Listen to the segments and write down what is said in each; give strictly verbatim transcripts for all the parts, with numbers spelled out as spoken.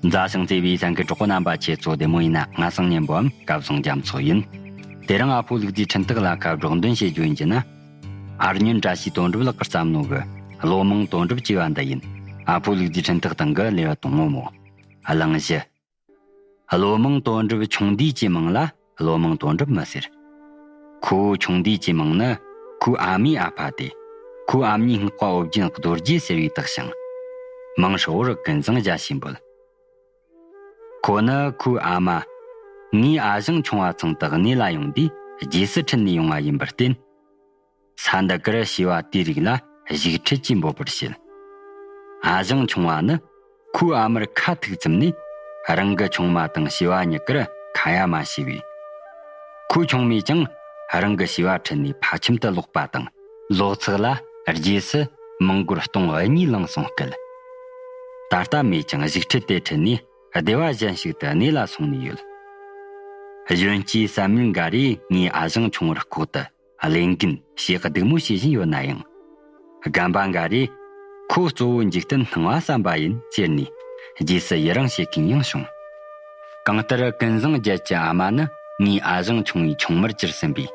མཛའ་ཞིང་བརྩེ་བའི་སེམས་ཀྱི་གྲོགས་པོ་རྣམ་པ། ཁྱེད་ཚོ་བདེ་མོ་ཡིན་ན། ང་སང་ཉན་པོའམ་སྐལ་བཟང་རྒྱ་མཚོ་ཡིན། དེ་རིང་ཨ་ཕོ་ལུག་རྫིའི་འཕྲིན་ཐག་ལ་ཁ་སྒྲོག་འདོན་བྱེད་རྒྱུ་ཡིན་གྱི་ན། ཨར་ཉོན་བཀྲ་ཤིས་དོན་གྲུབ་ལགས་ཀྱིས་བརྩམས་ནོ་གི་བློ་མང་དོན་གྲུབ་ཅེས་པ་འདི་ཡིན། ཨ་ཕོ་ལུག་རྫིའི་འཕྲིན་ཐག་སྟེང་གི་ལེའུ་དང་པོ་མོ། གླེང་གཞི། བློ་མང་དོན་གྲུབ་ཆུང་དུས་ཀྱི་མིང་ལ་བློ་མང་དོན་གྲུབ་མི་ཟེར། ཁོའི་ཆུང་དུས་ཀྱི་མིང་ནི་ཁོའི་ཨ་མའི་ཨ་ཕ་སྟེ། ཁོའི་ཨ་མྱེས་སྔགས་པ་ཨོ་རྒྱན་རྡོ་རྗེ་ཟེར་བས་བཏགས་ཤིང་། མིང་ཧྲིལ་བོར་ཀུན་བཟང་རྒྱལ་ཞེས་འབོད། ཁོ་ནི་ཁོའི་ཨ་མ་ངའི་ཨ་ཞང་ཆུང་བ་ཚང་དུ་གནས་ལ་ཡོང་དུས་རྗེས་སུ་ཁྲིད་ནས་ཡོང་བ་ཡིན་པར་བརྟེན། ས་འདི་གར་བྱིས་པ་དེའི་རིགས་ལ་བཞུགས་ཁྲིད་ཅེས་འབོད་པར་བྱེད། ཨ་ཞང་ཆུང་བ་ནི་ཁོའི་ཨ་མར་ཁ་ཐུག་ཙམ་ནས་རང་གི་ཆུང་མ་དང་བྱིས་པ་གཉིས་ཀར་ཁ་ཡ་མ་བྱས་པས། ཁོའི་ཆུང་མས་ཀྱང་རང་གི་བྱིས་པ་ཁྲིད་ནས་ཕ་ཁྱིམ་དུ་ལོག་པ་དང་། ལོག་ཚགས་ལ་རྗེས་སུ་མི་མགོར་སྟོང་གཉིས་བླངས་སོང་སྐད། ད་ལྟ་མོས་ཀྱང་བཞུགས་ཁྲིད་དེ་ཁྲིད་ནས་སྡེ་བ་གཞན་ཞིག་ཏུ་གནས་ལ་སོང་ནས་ཡོད། གཞོན་སྐྱེས་བསམ་ཡུལ་འགའ་རེས་ངའི་ཨ་ཞང་ཆུང་བར་ལྐོག་ཏུ་ལས་འགན་ཞེ་སྡུག་མོ་བྱེད་བཞིན་ཡོད་ན་ཡང་། རྒན་པ་འགའ་རེས་ཁོ་གཙོ་བོ་འཇིག་རྟེན་སྣང་བ་བསམ་པ་ཡིན་ཟེར་ནས་རྗེས་སུ་ཡི་རང་བྱེད་མཁན་ཡང་བྱུང་། གང་ལྟར་ཀུན་བཟང་རྒྱལ་གྱི་ཨ་མ་ནི་ངའི་ཨ་ཞང་ཆུང་བའི་ཆུང་མར་གྱུར་ཟིན་པས།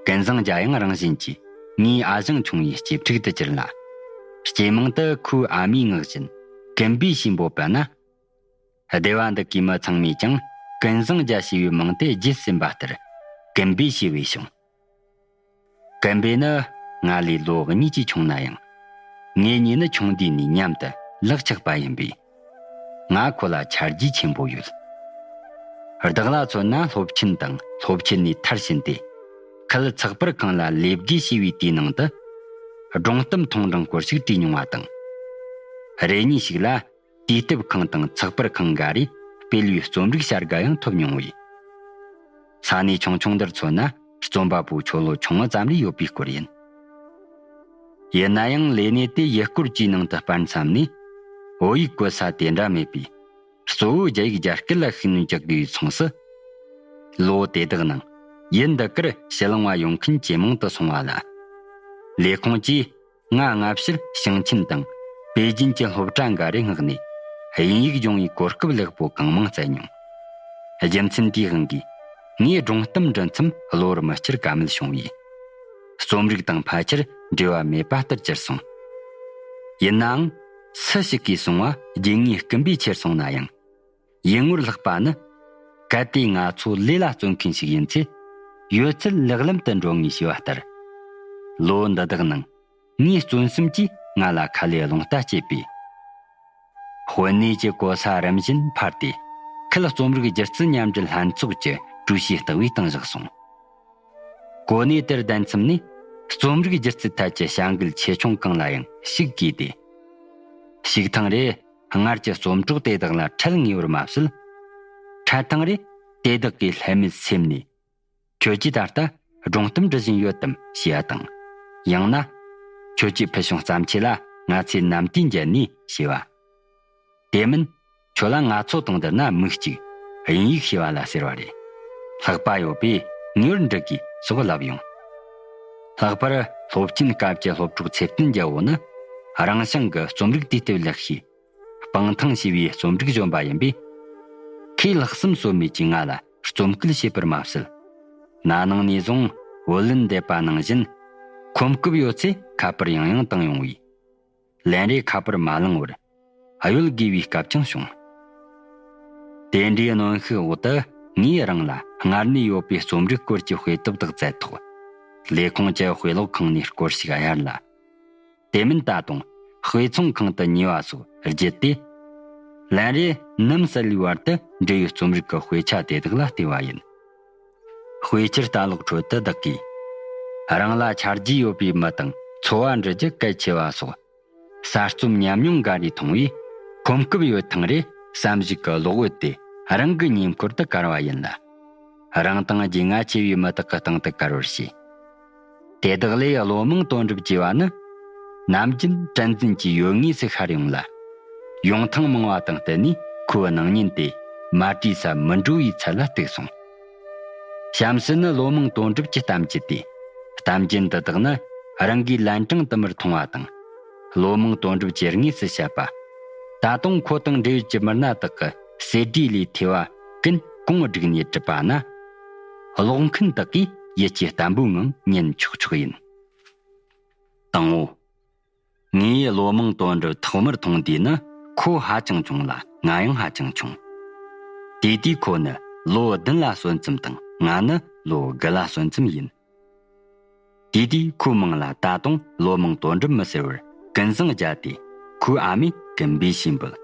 ཀུན་བཟང་རྒྱལ་ཡང་རང་བཞིན་གྱིས་ངའི་ཨ་ཞང་ཆུང་བའི་གཅེས་ཕྲུག་ཏུ་གྱུར་ལ། སྐྱེས་མིང་དུ་ཁོའི་ཨ་མའི་ངག་བཞིན་ཀུན་པའི་ཞེས་འབོད་པ་ན། སྡེ་བ་འདི་གའི་མི་ཚང་མས་ཀྱང་ཀུན་བཟང་རྒྱལ་ཞེས་པའི་མིང་དེ་བརྗེད་ཟིན་པ་ལྟར་ཀུན་པའི་ཞེས་པས་བྱུང་། ཀུན་པས་ནི་ང་ལས་ལོ་གཉིས་ཀྱིས་ཆུང་ན་ཡང་། ངེད་གཉིས་ནི་ཆུང་དུས་ནས་མཉམ་དུ་ལག་ཆགས་པ་ཡིན་པས། ང་ཁོ་ལ་ཆ་རྒྱུས་ཆེན་པོ་ཡོད། བདག་ལ་མཚོན་ན་སློབ་ཆེན་དང་སློབ་ཆེན་ནས་མཐར་ཕྱིན་ཏེ། ཁུལ་ཚགས་པར་ཁང་ལ་ལས་བགོས་བྱས་པའི་དུས་ནང་དུ། སྒྲུང་གཏམ་ཐུང་འབྲིང་སྐོར་ཞིག་བྲིས་མྱོང་བ་དང་། རེ་གཉིས་ཤིག་ལ། དུས་དེབ་ཁང་དང་ཚགས་པར་ཁང་འགའ་རེས་སྤེལ་བའི་རྩོམ་རིག་བྱ་དགའ་ཡང་ཐོབ་མྱོང་བས། ས་གནས་ཆུང་ཆུང་འདིར་མཚོན་ན་རྩོམ་པ་པོ་ཁྱོ་ལོ་ཆུང་ངུ་ཙམ་རེ་ཡོད་པའི་སྐོར་ཡིན། ཡིན་ན་ཡང་ལས་གནས་དེ་ཡུལ་སྐོར་གྱི་ནང་དུ་སྤར་མཚམས་ནས་བོད་ཡིག་བཀོལ་ས་དེ་འདྲ་མེད་པས། གཙོ་བོ་རྒྱ་ཡིག་རྒྱ་སྐད་ལ་ཤུགས་སྣོན་རྒྱག་དགོས་པའི་མཚུངས་སུ། ལོ་དེ་དག་ནང་ཡུལ་འདི་གར་ཕྱི་གླིང་བ་ཡོང་མཁན་ཇེ་མང་དུ་སོང་བ་ལ། ལས་ཁུངས་ཀྱིས། ང་སྔ་ཕྱིར་ཞིང་ཆེན་དང་པེ་ཅིན་གྱི་སློབ་གྲྭ་འགའ་རེ་མངགས་ནས་དབྱིན་ཡིག་སྦྱོང་བའི་གོ་སྐབས་ལེགས་པོ་གང་མང་བསྩལ་མྱོང་། རྒྱུ་མཚན་དེའི་དབང་གིས་ངས་སྒྲུང་གཏམ་འབྲི་མཚམས་གློ་བུར་མི་བསྐྱུར་ཀ་མེད་བྱུང་བས། རྩོམ་རིག་དང་ཕལ་ཆེར་འབྲེལ་བ་མེད་པ་ལྟར་གྱུར་སོང་། ཡིན་ནའང་། སུ་ཞིག་གིས་གསུང་བ་རྒྱུ་དངོས་རྐུན་པས་ཁྱེར་སོང་ན་ཡང་། ཡིད་ངོར་ལྷག་པ་ནི། གལ་ཏེ་ང་ཚོ་ལས་ལ་བརྩོན་མཁན་ཞིག་ཡིན་ཚེ། ཡོད་ཚད་ལེགས་ལམ་དུ་འགྲོ་ངེས་ཞེས་པ་ལྟར། ལོ་འདི་དག་ནང་ངའི་བརྩོན་སེམས་ཀྱིས་ང་ལ་ཁ་ལས་རླུང་རྟ་བསྐྱེད་པས། དཔོན་གནས་ཀྱི་གོ་ས་རིམ་བཞིན་འཕར་ཏེ། ཁུལ་རྩོམ་རིག་སྒྱུ་རྩལ་མཉམ་འབྲེལ་ལྷན་ཚོགས་ཀྱི་ཀྲུའུ་ཞིའི་ལྟ་བའི་སྟེང་བཞག་སོང་། གོ་གནས་དེར་བདམས་མཚམས་ནས་རྩོམ་རིག་སྒྱུ་རྩལ་ཐད་ཀྱི་བྱ་འགུལ་ཆེ་ཆུང་གང་ལ་ཡང་ཞུགས་དགོས་ཏེ། ཞུགས་ཐེངས་རེ་སྔར་གྱི་རྩོམ་གྲོགས་དེ་དག་ལ་འཕྲད་ངེས་པར་མ་ཟད། འཕྲད་ཐེངས་རེ་དེ་དག་གིས་ལྷད་མེད་སེམས་ནས། ཁྱོད་ཀྱིས་ད་ལྟ་སྒྲུང་གཏམ་འབྲི་བཞིན་ཡོད་དམ་ཞེས་པ་དང་། ཡང་ན། ཁྱོད་ཀྱི་ཕུལ་བྱུང་བརྩམས་ཆོས་ལ་ང་ཚོས་ནམ་དུས་མཇལ་ནས་ཞེས་པ། དེ་མིན། ཁྱོད་ལ་ང་ཚོ་དང་བསྡུར་ན་མིག་གཅིག་དབྱིན་ཡིག་ཤེས་པ་ལ་ཟེར་བ་རེད། ལྷག་པ་ཡོད་པས་ངེས་པར་འབྲི་དགོས་སོགས་ལབ་ཡོང་། ལྷག་པར་སློབ་ཆེན་སྐབས་ཀྱི་སློབ་གྲོགས་ཚེ་བརྟན་རྒྱལ་པོ་ནི་རང་ཞིང་གི་རྩོམ་རིག་དུས་དེབ་ལེགས་ཤོས་སྤང་ཐང་ཞེས་པའི་རྩོམ་སྒྲིག་གཞོན་པ་ཡིན་པས། ཁོས་ལྷག་བསམ་ཟོལ་མེད་ཀྱིས་ང་ལ་རྩོམ་སྐུལ་བྱས་པར་མ་ཟད། ན་ནིང་ནས་བཟུང་བུ་ལོན་འདེབས་པ་ནང་བཞིན། ཁོམ་སྐབས་ཡོད་ཚེ་ཁ་པར་ཡང་ཡང་བཏང་ཡོང་བས། ལན་རེ་ཁ་པར་མ་བླངས་པར་གཡོལ་དགོས་པའི་སྐབས་ཀྱང་བྱུང་། དེ་འདྲའི་གནོན་ཤུགས་འོག་ཏུ་ངས་རང་ལ་སྔར་ནས་ཡོད་པའི་རྩོམ་རིག་སྐོར་གྱི་དཔེ་དེབ་དག་བཙལ་ཐོག་ལས་ཁུངས་ཀྱི་དཔེ་ཀློག་ཁང་ནས་སྐོར་ཞིག་གཡར་ལ། དེ་མིན་ད་དུང་དཔེ་ཚོང་ཁང་དུ་ཉོས་པ་སོགས་བརྒྱུད་དེ། ལན་རེ་ནམ་གསལ་བའི་བར་དུ་འབྲི་བའི་རྩོམ་རིག་གི་དཔེ་ཆ་དེ་དག་ལ་བལྟས་པ་ཡིན། དཔེ་ཆར་ལྟ་ཀློག་ཁྲོད་དུ་བདག་གིས། རང་ལ་ཆ་རྒྱུས་ཡོད་པའི་མི་དང་འཚོ་བ་འབྲི་རྒྱུ་གལ་ཆེ་བ་སོགས། གསར་རྩོམ་ཉམས་མྱོང་འགའ་རེ་མཐོང་བས། ཁོམ་སྐབས་ཡོད་ཐེངས་རེ་བསམ་གཞིག་གི་གློག་འོད་དེ་རང་གི་ཉེ་འཁོར་དུ་དཀར་བ་ཡིན་ལ། རང་དང་རྒྱུས་མངའ་ཆེ་བའི་མི་དག་གི་སྟེང་དུ་དཀར་བར་བྱས། དེ་དག་ལས་བློ་མང་དོན་གྲུབ་ཅེས་པ་ནི། ནམ་རྒྱུན་དྲན་འཛིན་གྱི་ཡོད་ངེས་སུ་ཤར་ཡོང་ལ། ཡོང་ཐེངས་མང་བ་དང་བསྟུན་ནས་ཁོའི་སྣང་བརྙན་དེ་མ་བྲིས་ས་མི་འགྲོ་བའི་ཚད་ལ་བཏུགས་སོང་། གཤམ་གསལ་ནི་བློ་མང་དོན་གྲུབ་ཀྱི་གཏམ་རྒྱུད་དེ། གཏམ་རྒྱུད་འདི་དག་ནི་རང་གིས་ལན་གྲངས་དུ་མར་མཐོང་བ་དང་། བློ་མང་དོན་གྲུབ་ཀྱིས་དངོས་སུ་བཤད་པ། ད་དུང་ཁོ་དང་འབྲེལ་ཡོད་ཀྱི་མི་སྣ་དག་གི་ གསེར་བྲིས་ལས་ཐོས་པ་ཀུན་གོང་བསྒྲིགས་ནས་བྲིས་པ་ན། ཀློག་མཁན་དག་གིས་ཡིད་ཀྱི་བརྟན་པོའི་ངང་ཉན་ཆོག་ཆོག་ཡིན། དང་པོ། ངས་ལོ་མང་དོན་གྲུབ་ཐོག་མར་མཐོང་དུས་ནི་ཁོ་ཧ་ཅང་ཆུང་ལ་ང་ཡང་ཧ་ཅང་ཆུང་། དེ་དུས་ཁོ་ནི་ལོ་བདུན་ལ་སོན་ཙམ་དང་ང་ནི་ལོ་དགུ་ལ་སོན་ཙམ་ཡིན། དེ་དུས་ཁོའི་མིང་ལ་ད་དུང་ལོ་མང་དོན་གྲུབ་མི་ཟེར་བར་ཀུན་བཟང་བརྒྱབ་སྟེ་ཁོའི་ཨ་མས་ཀུན་པའི་ཞེས་འབོད།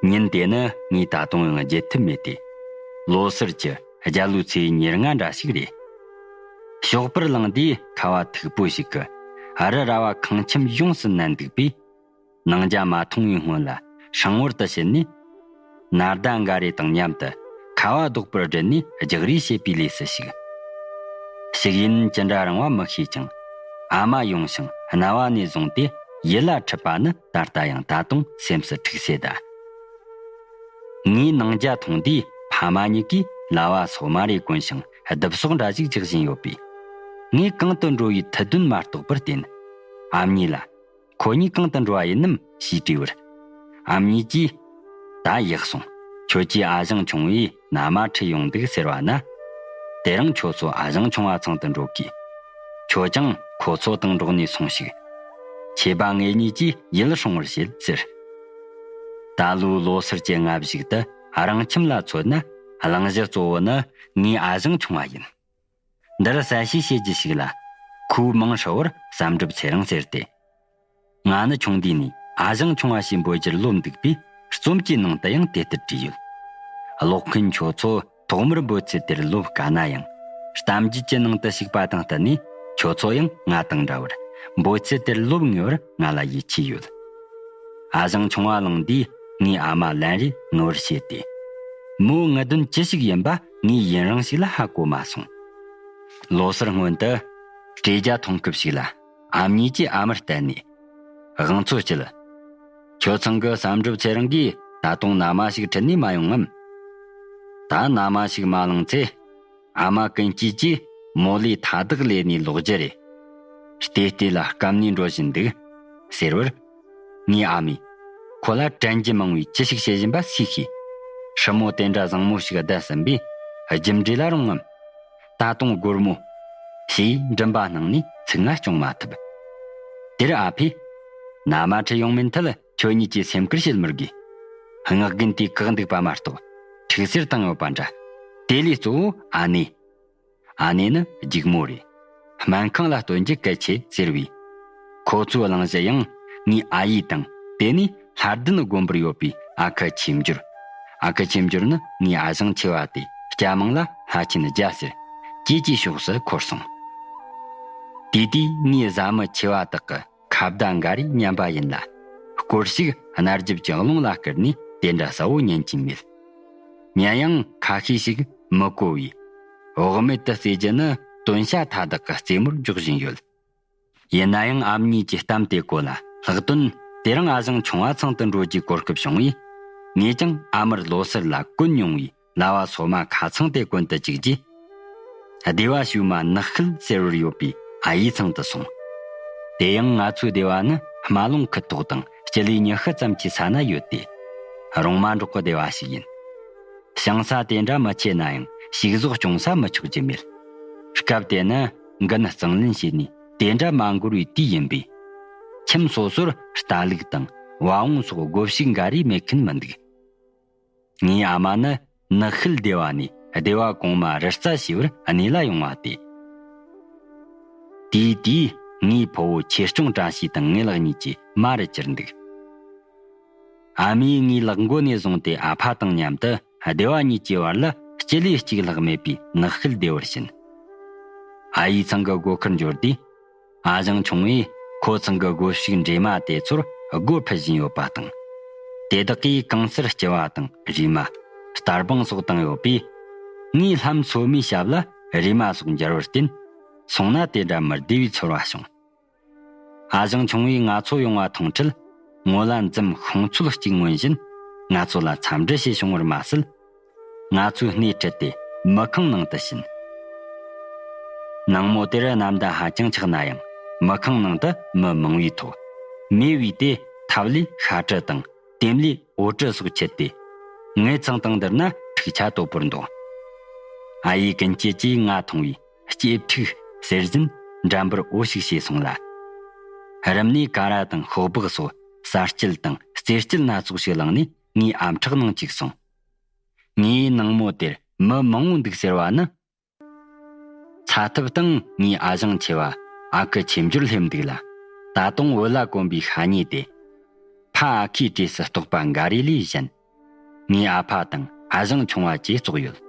ཉིན་དེ་ནི་ངས་ད་དུང་ཡང་བརྗེད་ཐབས་མེད་དེ། ལོ་སར་གྱི་རྒྱ་ལོའི་ཚེས་ཉེར་ལྔ་འདྲ་ཞིག་རེད། ཞོགས་པར་ལངས་དུས་ཁ་བ་མཐུག་པོ་ཞིག་གིས་རི་ར་བ་ཁང་ཁྱིམ་ཡོངས་སུ་མནན་འདུག་པས། ནང་རྒྱ་མ་མཐོང་བའི་སྔོན་ལ་སྲང་བར་དུ་ཕྱིན་ནས། ནར་ཟླ་འགའ་རེ་དང་མཉམ་དུ་ཁ་བ་ལྡོག་པར་བསྒྲིལ་ནས་རྒྱག་རེས་བྱེད་པའི་ལས་སུ་ཞུགས། ཞིག་ཡིན་ཅི་འདྲ་རིང་བ་མི་ཤེས་ཀྱང་། ཨ་མ་ཡོང་ཞིང་རྣ་བ་ནས་བཟུང་སྟེ་ཡིད་ལ་འཁྲིད་པ་ནི་ད་ལྟ་ཡང་ད་དུང་སེམས་སུ་འཁྲུག་སེ་གདའ། ངས་ནང་རྒྱ་མཐོང་དུས་ཕ་མ་གཉིས་ཀས་ལྭ་བ་སོ་མ་རེ་གོན་ཞིང་རྡུབ་སོག་འདྲ་ཞིག་རྒྱག་བཞིན་ཡོད་པས། ངས་གང་དུ་འགྲོ་བའི་ཐུགས་འདུན་མ་རྟོགས་པར་བརྟེན། ཨ་མྱེས་ལ། ཁོ་གཉིས་གང་དུ་འགྲོ་བ་ཡིན་ནམ་ཞེས་དྲིས་པར། ཨ་མྱེས་ཀྱིས། ད་ཡག་སོང་། ཁྱོད་ཀྱི་ཨ་ཞང་ཆུང་བས་མནའ་མ་ཁྲིད་ཡོང་འདུག་ཟེར་བ་ན། དེ་རིང་ཁྱོད་ཚོ་ཨ་ཞང་ཆུང་བ་ཚང་དུ་འགྲོ་དགོས། ཁྱོད་ཀྱང་ཁོ་ཚོ་དང་འགྲོགས་ནས་སོང་ཞིག། ཁྱེད་པ་ངེད་གཉིས་ཀྱིས་ཡིད་སྲུང་བར་བྱེད་ཟེར། ད་ལོའི་ལོ་སར་གྱི་སྔ་གཞུག་ཏུ་རང་ཁྱིམ་ལ་ཚོད་ན། གླེང་གཞི་གཙོ་བོ་ནི་ངའི་ཨ་ཞང་ཆུང་བ་ཡིན། འདིར་གསལ་བཤད་བྱེད་རྒྱུ་ཞིག་ལ། ཁོའི་མིང་ཧྲིལ་བོར་བསམ་གྲུབ་ཚེ་རིང་ཟེར་ཏེ། ང་ནི་ཆུང་དུས་ནས་ཨ་ཞང་ཆུང་བ་ཞེས་འབོད་རྒྱུར་ལོབས་འདུག་པས། རྩོམ་གྱི་ནང་དུ་ཡང་དེ་ལྟར་བྲིས་ཡོད། ཀློག་མཁན་ཁྱོད་ཚོ་ཐོག་མར་འབོད་ཚིག་དེར་ལོབས་དཀའ་ན་ཡང་། གཏམ་རྒྱུད་ཀྱི་ནང་དུ་ཞུགས་པ་དང་བསྟུན་ནས། ཁྱོད་ཚོ་ཡང་ང་དང་འདྲ་བར་འབོད་ཚིག་དེར་ལོབས་ངེས་པར་ང་ལ་ཡིད་ཆེས་ཡོད། ཨ་ཞང་ཆུང་བ་ལངས་དུས་ངའི་ཨ་མ་ལན་རེ་ངུ་བར་བྱས་ཏེ། མོའི་ངུ་དོན་ཅི་ཞིག་ཡིན་པ་ངས་ཡུན་རིང་ཞིག་ལ་ཧ་གོ་མ་སོང་། ལོ་སར་སྔོན་དུ་དྲོ་རྒྱ་ཐོན་སྐབས་ཤིག་ལ། ཨ་མྱེས་ཀྱིས་ཨ་མར་བསྟན་ནས། དབང་འཚོ་སྐྱིད། ཁྱོད་ཚང་གི་བསམ་གྲུབ་ཚེ་རིང་གིས་ད་དུང་མནའ་མ་ཞིག་ཁྲིད་ནས་མ་ཡོང་ངམ། ད་མནའ་མ་ཞིག་མ་བླངས་ཚེ། ཨ་མ་ཀུན་སྐྱིད་ཀྱིས་མོ་ལས་ཐ་དག་ལས་ནས་ལོག་རྒྱུ་རེད། བལྟས་བལྟས་ལ་སྐམ་ནས་འགྲོ་བཞིན་འདུག་ཟེར་བར། ངའི་ཨ་མས་ཁོ་ལ་དྲན་རྒྱུ་མང་བའི་ཅི་ཞིག་བྱེད་བཞིན་པ་སུས་ཤེས། སྲུ་མོ་དེ་འདྲ་བཟང་མོ་ཞིག་བསྡད་ཟིན་པས་རྒྱུ་འབྲས་ལ་རུང་ངམ། ད་དུང་སྒོར་མོ། ཞེས་མགྲིན་པ་སྣང་ནས་ཚིག་ང་སྐྱོང་མ་ཐུབ། དེར་ཨ་ཕས། མནའ་མ་ཁྲིད་ཡོང་མིན་ཐད་ཁྱོད་གཉིས་ཀྱིས་སེམས་ཁུར་བྱེད་མི་དགོས། སྔགས་རྒན་དེས་བཀག་འདུག་པ་མ་གཏོགས་འཁྲུག་སེལ་བཏང་ཡོད་པ་འདྲ། དེ་ལས་གཙོ་བོ་ཨ་ནེ། ཨ་ནེ་ནི་སྒྱུག་མོ་རེད། སྨན་ཁང་ལ་སྟོན་རྒྱུ་གལ་ཆེ་ཟེར་བས། ཁོ་ཚོའི་གླེང་གཞི་ཡང་ངའི་ཨ་ཡེ་དང་དེ་ནས་ལྷ་ལྡན་དགོན་པར་ཡོད་པའི་ཨ་ཁུ་ཆོས་འབྱོར། ཨ་ཁུ་ཆོས་འབྱོར་ནི་ངའི་ཨ་ཞང་ཆེ་བ་དེ་སྐྱ་མིང་ལ་ལྷ་ཆེན་རྒྱལ་ཟེར། ཀྱེ་ཀྱེ་ཕྱོགས་སུ་འཁོར་སོང་། དེ་དུས་ངའི་བཟའ་མི་ཆེ་བ་དག་གི་ཁ་བརྡ་འགའ་རེ་ཉན་པ་ཡིན་ལ། སྐོར་ཞིག་གནའ་རྒྱབ་ཀྱི་རླུང་ལ་བསྐུར་ནས་དེ་འདྲ་གསལ་བོ་ཉན་གྱིན་མེད། ཉན་ཡང་ཁ་ཤས་ཤིག་མི་གོ་བས། བག་མེད་དུ་རྩེ་རྒྱུ་ནི་དོན་བྱ་མཐའ་དག་གི་རྩེ་མོར་འཇོག་བཞིན་ཡོད། ཡིན་ན་ཡང་ཨ་མྱེས་ཀྱི་གཏམ་དེ་གོ་ལ་ལྷག་དོན་དེ་རིང་ཨ་ཞང་ཆུང་བ་ཚང་དུ་འགྲོ་རྒྱུའི་གོ་སྐབས་བྱུང་བས། ངས་ཀྱང་ཨ་མར་ལོ་སར་ལ་གོན་མྱོང་བའི་ལྭ་བ་སོ་མ་ཁ་ཚང་དེ་གོན་དུ་བཅུག་རྗེས། སྡེ་བ་ཕྱུག་མ་ནག་ཤེལ་ཟེར་བར་ཡོད་པའི་ཨ་ཡེ་ཚང་དུ་སོང་། དེ་ཡང་ང་ཚོའི་སྡེ་བ་ནི་རྨ་ཀླུང་ཁུལ་ཐོག་དང་སྤྱི་ལེ་ཉི་ཤུ་ཙམ་གྱི་ས་ན་ཡོད་དེ། རོང་མ་འབྲོག་གི་སྡེ་བ་ཞིག་ཡིན། ཞིང་ས་དེ་འདྲ་མི་ཆེ་ན་ཡང་ཕྱུགས་ཟོག་སྐྱོང་ས་མི་ཆོག་རྒྱུ་མེད། སྐབས་དེ་ནི་མགོན་གཙང་ལན་བྱས་ནས་དེ་འདྲ་མ་འགོར་བའི་དུས་ཡིན་པས། ཁྱིམ་སོ་སོར་རྟ་ལུག་དང་བ་འོང་སོགས་སྒོ་ཕྱུགས་འགའ་རེ་མེད་མཁན་མི་འདུག། ངའི་ཨ་མ་ནི་ནག་ཤེལ་སྡེ་བ་ནས་སྡེ་བ་གོང་མ་རི་རྩ་ཞེས་པར་གནས་ལ་ཡོང་བ་སྟེ། དེའི་དུས་ངའི་ཕུ་བོ་ཆོས་སྐྱོང་བཀྲ་ཤིས་དང་ངའི་ལག་གཉིས་ཀྱི་མ་རུ་གྱུར་འདུག། ཨ་མས་ངའི་ལག་མགོ་ནས་བཟུང་སྟེ་ཨ་ཕ་དང་མཉམ་དུ་སྡེ་བ་གཉིས་ཀྱི་བར་ལ་སྤྱི་ལེ་གཅིག་ལྷག་མེད་པའི་ནག་ཤེལ་སྡེ་བར་ཕྱིན། ཨ་ཡེ་ཚང་གི་སྒོ་ཁར་འབྱོར་དུས། ཨ་ཞང་ཆུང་བས་ཁོ་ཚང་གི་སྒོ་ཕྱུགས་འདྲེས་མ་དེ་ཚོར་སྒོ་ཕུད་བཞིན་ཡོད་པ་དང་། དེ་དག་གིས་གང་སར་སྐྱི་བ་དང་རིལ་མ། རྟ་སྦང་སོགས་བཏང་ཡོད་པས། ངས་ལྷམ་སོ་མའི་ཞབས་ལ་རིལ་མ་སོགས་འབྱར་བར་བརྟེན། སོང་ན་དེ་འདྲ་མི་བདེ་བའི་ཚོར་བ་བྱུང་། ཨ་ཞང་ཆུང་བས་ང་ཚོ་ཡོང་བ་མཐོང་འཕྲལ། ངོ་ལ་འཛུམ་ཤོང་ཚོད་ཅིག་མངོན་བཞིན། ང་ཚོ་ལ་འཚམས་འདྲི་བྱས་བྱུང་བར་མ་ཟད། ང་ཚོའི་སྣེ་ཁྲིད་དེ་མི་ཁང་ནང་དུ་ཕྱིན། ནངས་མོ་དེར་ནམ་ཟླ་ཧ་ཅང་འཁྱག་ན་ཡང་། མི་ཁང་ནང་དུ་མི་མང་བའི་ཐོག། མེ་བོས་ཏེ་ཐབ་ལས་ཤ་དྲི་དང་ལྟེམ་ལས་འོ་དྲི་སོགས་ཁྱེར་ཏེ། ངའི་མཚང་དང་བསྡུར་ན་ཕྲུག་ཆ་དོད་པོར་འདུག་ཨ་ཡེ་ཀུན་སྐྱིད་ཀྱིས་ང་མཐོང་བས་གཅེས་ཕྲུག་ཟེར་བཞིན་འགྲམ་པར་འོ་ཞིག་བྱས་སོང་ལ། རུམ་ནས་ཀ་ར་དང་ཤོག་སྦག་སོགས་ཟ་སྐྱེལ་དང་རྩེ་སྐྱེལ་སྣ་ཚོགས་ཤིག་བླངས་ནས་ངའི་ཨམ་ཕྲག་ནང་བཅུག་སོང་། ངའི་ནང་མོ་དེར་མི་མང་བོ་འདུག་ཟེར་བ་ནི། ཚ་ཐབ་སྟེང་ངའི་ཨ་ཞང་ཆེ་བ་ཨ་ཁུ་ཆེ་འབྱོར་སླེབས་འདུག་ལ། ད་དུང་བོད་ལྭ་གོན་པའི་ཤ་ཉེ་དེ། ཕ་ཨ་ཁུའི་གྲས་སུ་གཏོགས་པ་འགའ་རེ་ལས་གཞན། ངའི་ཨ་ཕ་དང་ཨ་ཞང་ཆུང་བ་བཅས་ཙོགས་ཡོད།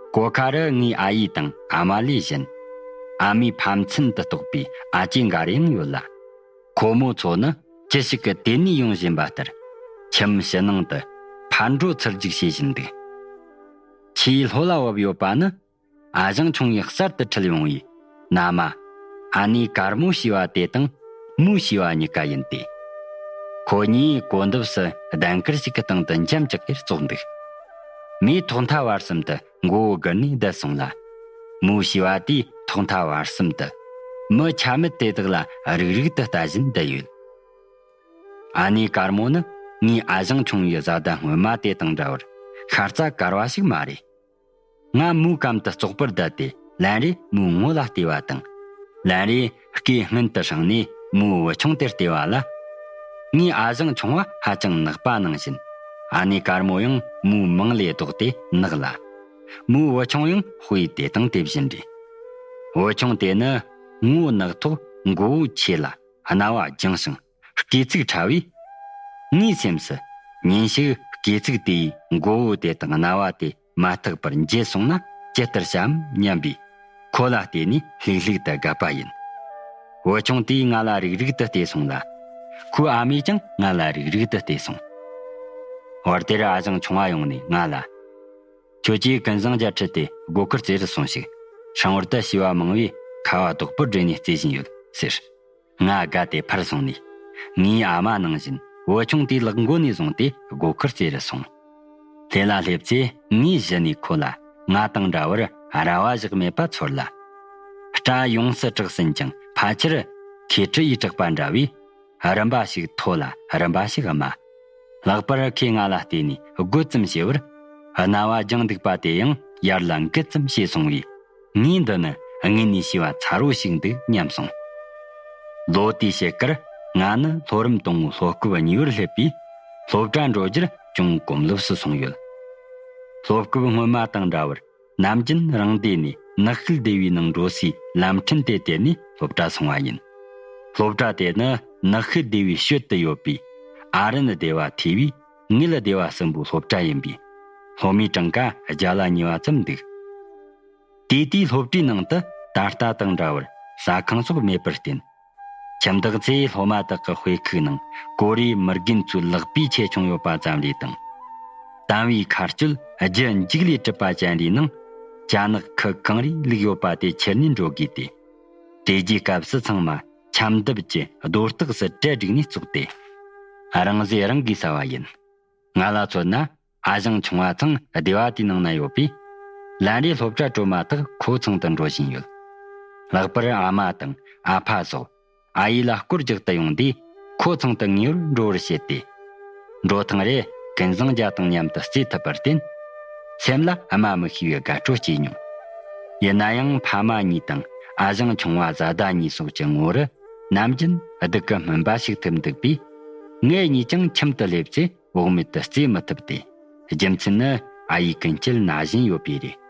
སྒོ་ཁ་རུ་ངའི་ཨ་ཡེ་དང་ཨ་མ་ལས་གཞན། ཨ་མའི་ཕ་མཚན་དུ་གཏོགས་པའི་ཨ་ཅེ་འགའ་རེ་ཡང་ཡོད་ལ། ཁོ་མོ་ཚོ་ནི་ཅི་ཞིག་གི་དེད་ནས་ཡོང་བཞིན་པ་ལྟར། ཁྱིམ་ཕྱི་ནང་དུ་ཕར་འགྲོ་ཚུར་རྒྱུག་བྱེད་བཞིན་འདུག་ཆེས་ལྷོད་ལ་བབས་ཡོད་པ་ནི། ཨ་ཞང་ཆུང་ཡིས་གསར་དུ་ཁྲིད་ཡོང་བའི་མནའ་མ། ཨ་ནེ་དཀར་མོ་ཞེས་པ་དེ་དང་མོ་ཞེས་པ་གཉིས་ཀ་ཡིན་ཏེ། ཁོ་གཉིས་གོ་འདབས་སུ་གདན་དཀར་ཞིག་གི་སྟེང་དུ་འཇམ་ཅག་གིར་ཙོག་འདུག་མོས་ཐོག་མཐའ་བར་གསུམ་དུ་མགོ་བོ་སྒུར་ནས་བསྡད་སོང་ལ། མོ་ཞེས་པ་དེས་ཐོག་མཐའ་བར་གསུམ་དུ་མི་ཆ་མེད་དེ་དག་ལ་རིག་རིག་ཏུ་ལྟ་བཞིན་བསྡད་ཡོད། ཨ་ནེ་དཀར་མོ་ནི་ངའི་ཨ་ཞང་ཆུང་ཡི་བཟའ་ཟླ་སྔོན་མ་དེ་དང་འདྲ་བར་ཤ་རྩ་དཀར་བ་ཞིག་མ་རེད། ང་མོའི་གམ་དུ་བཙོག་པར་བསྡད་དེ་ལན་རེ་མོའི་ངོ་ལ་བལྟས་པ་དང་། ལན་རེ་སྐེ་སྔུན་དུ་བསྲིངས་ནས་མོའི་བུ་ཆུང་དེར་བལྟས་པ་ལ། ངའི་ཨ་ཞང་ཆུང་བ་ཧ་ཅང་ནག་པ་ནང་བཞིན། ཨ་ནེ་དཀར་མོ་ཡང་མོའི་མིང་ལས་ལྡོག་སྟེ་ནག་ལ། མོའི་བུ་ཆུང་ཡང་དཔེ་དེ་དང་དེ་བཞིན་རེད། བུ་ཆུང་དེ་ནི་ངོ་ནག་ཐོག་མགོ་བོ་ཆེ་ལ། རྣ་བ་རྒྱང་ཞིང་སྐེ་ཚིགས་ཕྲ་བས། ངའི་སེམས་སུ་ཉིན་ཞིག་སྐེ་ཚིགས་དེའི་མགོ་བོ་དེ་དང་རྣ་བ་དེ་མ་ཐག་པར་འབྱེད་སོང་ན་ཇི་ལྟར་བྱའམ་སྙམ་པས། ཁོ་ལ་བལྟས་ནས་ལྷུག་ལྷུག་ཏུ་དགའ་པ་ཡིན། བུ་ཆུང་དེས་ང་ལ་རིག་རིག་ཏུ་བལྟས་སོང་ལ། ཁོའི་ཨ་མས་ཀྱང་ང་ལ་རིག་རིག་ཏུ་བལྟས་སོང་། བར་དེར་ཨ་ཞང་ཆུང་བ་ཡོང་ནས་ང་ལ། ཁྱོད་ཀྱིས་ཀུན་བཟང་རྒྱལ་ཁྲིད་དེ་སྒོ་ཁར་རྩེ་རུ་སོང་ཞིག །སྲང་བར་དུ་བྱིས་པ་མང་བས་ཁ་བ་དོག་པོར་སྦྲེལ་ནས་རྩེ་བཞིན་ཡོད་ཟེར། ང་དགའ་སྟེ་ཕར་སོང་ནས། ངའི་ཨ་མ་ནང་བཞིན་བུ་ཆུང་དེའི་ལག་མགོ་ནས་བཟུང་སྟེ་སྒོ་ཁར་རྩེ་རུ་སོང་། ལྷས་ལ་སླེབས་ཚེ་ངའི་གཞི་ནས་ཁོ་ལ་ང་དང་འདྲ་བར་ར་བ་བཞག་མེད་པ་ཚོར་ལ། སྐྲ་ཡོངས་སུ་གྲགས་ཟིན་ཀྱང་ཕལ་ཆེར་ཁོས་གྲི་ཡིས་བྲེགས་པ་འདྲ་བས། རིམ་པ་ཞིག་མཐོ་ལ་རིམ་པ་ཞིག་དམའ། ལྷག་པར་ཁོས་ང་ལ་བལྟས་ནས་དགོད་ཙམ་བྱས་པར། རྣ་བ་བརྒྱངས་འདུག་པ་དེ་ཡང་ཡར་ལ་འགུལ་ཙམ་བྱས་སོང་བས། ངས་འདི་ནི་དངོས་ནས་བྱིས་པ་མཚར་བོ་ཞིག་འདུག་སྙམ་སོང་། ལོ་དེའི་ཕྱེད་ཀར་ང་ནི་ལྷོ་རིམ་དང་པོའི་ལྷོ་སྐབས་གཉིས་པར་སླེབས་པས། སློབ་གྲྭ་འགྲོ་རྒྱུར་ཅུང་གོམས་ལོབས་སུ་སོང་ཡོད། ལྷོ་སྐབས་སྔོན་མ་དང་འདྲ་བར། ནམ་རྒྱུན་རང་སྡེ་ནས་ནགས་ཤུལ་སྡེ་བའི་ནང་འགྲོ་སའི་ལམ་ཕྲན་དེ་དེད་ནས་སློབ་གྲྭ་སོང་བ་ཡིན། སློབ་གྲྭ་དེ་ནི་ནགས་ཤུལ་སྡེ་བའི་ཤུལ་དུ་ཡོད་པའི་ཨ་རན་སྡེ་བ་ཐེ་བའི་ངེད་སྡེ་བ་གསུམ་པོའི་སློབ་གྲྭ་ཡིན་པས། སློབ་མའི་གྲངས་ཀ་བརྒྱ་ལ་ཉེ་བ་ཙམ་འདུག །དེ་དུས་སློབ་གྲྭའི་ནང་དུ་ད་ལྟ་དང་འདྲ་བར་ཟ་ཁང་སོགས་མེད་པར་བརྟེན། ཁྱིམ་བདག་ཚོས་སློབ་མ་དག་གི་དཔེ་ཁུག་ནང་ཀོ་རེའི་མི་རྒན་ཚོའི་ལག་པའི་ཆེ་ཆུང་ཡོད་པ་ཙམ་རེ་དང་། དམ་བའི་མཁར་སྤྱོད་རྒྱུ་འཇིག་ལས་གྲུབ་པ་ཅན་རེའི་ནང་ཅ་ནག་ཁུ་གང་རེ་བླུགས་ཡོད་པ་དེ་ཁྱེར་ནས་འགྲོ་དགོས་ཏེ། དེ་རྒྱུའི་སྐབས་སུ་ཚང་མ་ཆམ་འདེབས་ཀྱི་རྡོ་སྟེགས་སུ་གྲལ་བསྒྲིགས་ནས་བཙུགས་ཏེ། རང་བཟོས་རང་གིས་ཟ་བ་ཡིན། ང་ལ་མཚོན་ན་ཨ་ཞང་ཆུང་བ་ཚང་སྡེ་བ་དེའི་ནང་ན་ཡོད་པས། ལན་རེ་སློབ་གྲྭ་གྲོལ་མ་ཐག་ཁོ་ཚང་དུ་འགྲོ་བཞིན་ཡོད། ལྷག་པར་ཨ་མ་དང་ཨ་ཕ་སོགས་ཨ་ཡེ་ལ་སྐོར་རྒྱག་ཏུ་ཡོང་དུས་ཁོ་ཚང་དུ་ངེས་པར་འགྲོ་བར་བྱེད་དེ། འགྲོ་ཐེངས་རེ་ཀུན་བཟང་རྒྱལ་དང་མཉམ་དུ་རྩེ་ཐུབ་པར་བརྟེན། སེམས་ལ་སྨྲ་མི་ཤེས་པའི་དགའ་སྤྲོ་སྐྱེས་མྱོང་། ཡིན་ན་ཡང་ཕ་མ་གཉིས་དང་ཨ་ཞང་ཆུང་བ་བཟའ་ཟླ་གཉིས་སོགས་ཀྱི་ངོ་རུ་ནམ་རྒྱུན་སྡུག་གི་སྨིན་པ་ཞིག་ཐེབས་འདུག་པས། ངེད་གཉིས་ཀྱང་ཁྱིམ་དུ་སླེབས་ཚེ་བོགས་མེད་དུ་རྩེ་མི་ཐུབ་སྟེ། རྒྱུ་མཚན་ནི་ཨ་ཡེ་ཀུན་སྐྱིད་ན་བཞིན་ཡོད་པས་རེད།